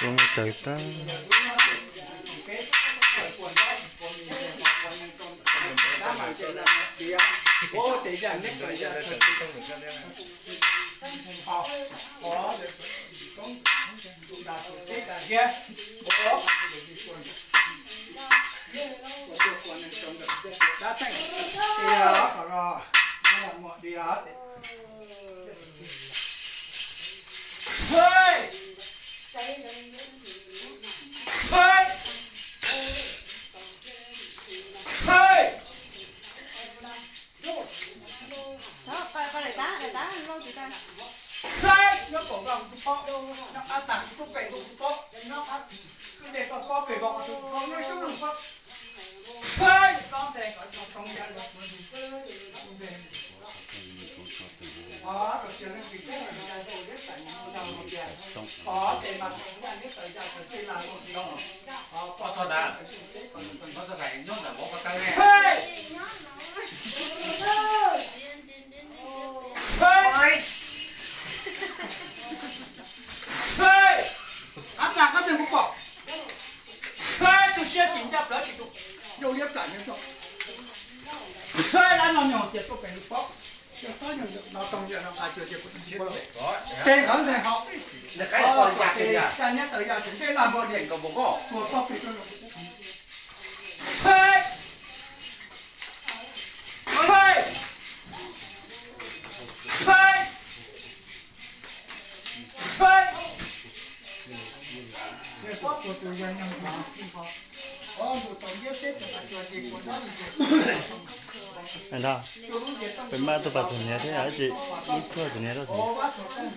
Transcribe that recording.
Zoo tawg tag. Ab tag koj tseem kuv pom. Tub siab tsis ncaj plawv tsis tus, yau liab plam nyob txog. Dab no nyuag tias tuaj pem lub pob, no too yam no qas cuag tias kuv tus siab. Ces nkawd ntxees haus, ces caj niab taws ya tseem nplej laj npog li, tuag txog plig rau. Peb maj tuaj pab tus niam thiab, ib tsis ib tuaj tus niam rau tus niam.